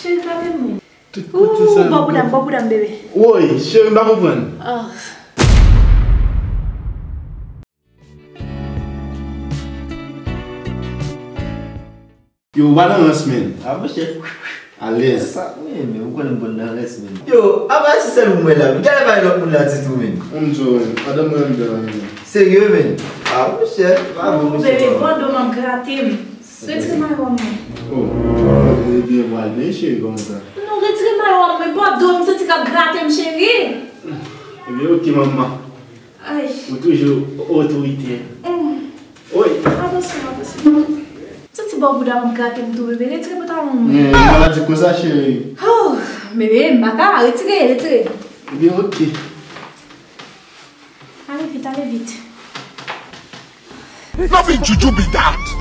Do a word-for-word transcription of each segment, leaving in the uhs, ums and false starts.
Cheri, pa te mwen. Tout kote sa. Ou, bò bouda m, bò bouda m, bebe. Woy, cheri, m pa konprann. Ah. Yo, ou pa nan rans, men. Ah, monchè. Alèz. Sa, wi, men ou konnen m konn nan rans, men. Yo, apa se sèl ou m wè la, men. Gade bay lòt moun la ditou, men. Ann di w, men. Madanm mwen anndan, men. Serye, men. Ah, monchè, pa bon, monchè. Bebe, bò do m ap grate m. Retire mayo a mwen. Oh, ebyen, pral byen, cheri, kòman sa? Non, retire mayo a mwen, bò do m, m santi k ap grate m, cheri. Ebyen, oke, manman. Ay. Ou toujou otorite. Mm. Oy. Atansyon, atansyon. Santi bò bouda m ap grate m tou, bebe. Retire pantalon mwen. Men, maladi konsa, cheri. Oh, bebe, m pa ka. Retire, retire. Ebyen, oke. Ale vit, ale vit. Nothing juju be that.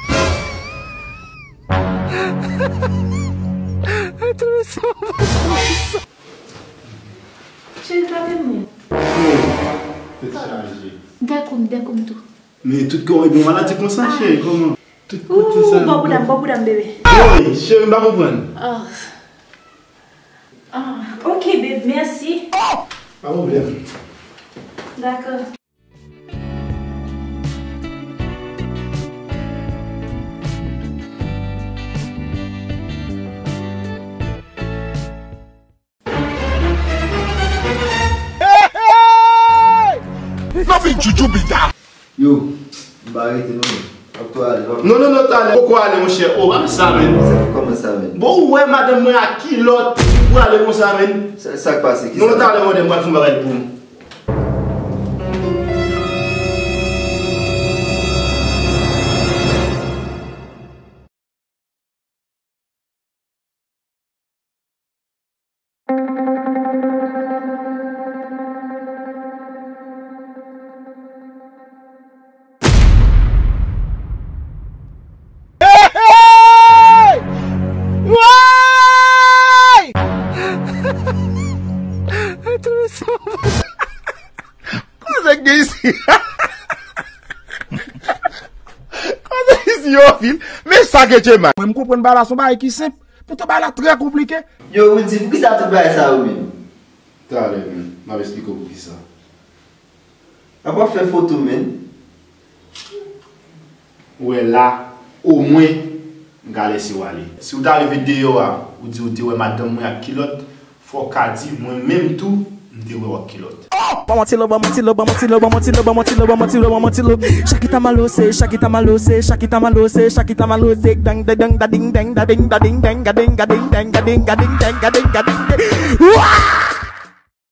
Cheri, pa te mwen. Tèt chaje. Dèkou m, dèkou m tou. Men tout kò w, ebyen, maladi konsa, cheri, kòman? Tout kote sa. Ou, bò bouda m, bò bouda m, bebe. Woy, cheri, m pa konprann. Ah. Ah, oke, babe, mèsi. Pa pwoblèm. Dakò. Nothing juju be that. Yo, m pa rete non, men. Ap tou ale, non? Non, non, non, talè. Poko ale, monchè. O, pa sa, men. Sa, kòman sa, men? Bon, ou wè madanm mwen ak kilòt, ou prale konsa, men. Sa, sa k pase? Ki sa? Non, talè, monchè, m pral fè yon bagay pou ou. Koze k gen isi? Koze isi yo fil? Men sa ke Djemal. Mwen, m konprann bagay la se yon bagay ki senp. Poutan bagay la trè konplike. Yo, Wildy, poukisa tout bagay sa yo menm? Talè, men. M ap esplike w poukisa. Apa w fè foto, men? Ou wè la, omwen, m ka lese w ale. Si w ta rive deyò a, ou di ou te wè madanm mwen ak kilòt, fò w ka di mwen menm tou, m te wè w ak kilòt. Ban manti lo, ban manti lo, ban manti lo, ban manti lo, ban manti lo, ban manti lo, ban manti lo. Shakita malose, shakita malose, shakita malose, shakita malose, dang, dang, dang, da, ding, dang, da, ding, da, ding, dang, ga, ding, ga, ding, dang, ga, ding, ga, ding, ga, ding, ga, ding, ga. Wa!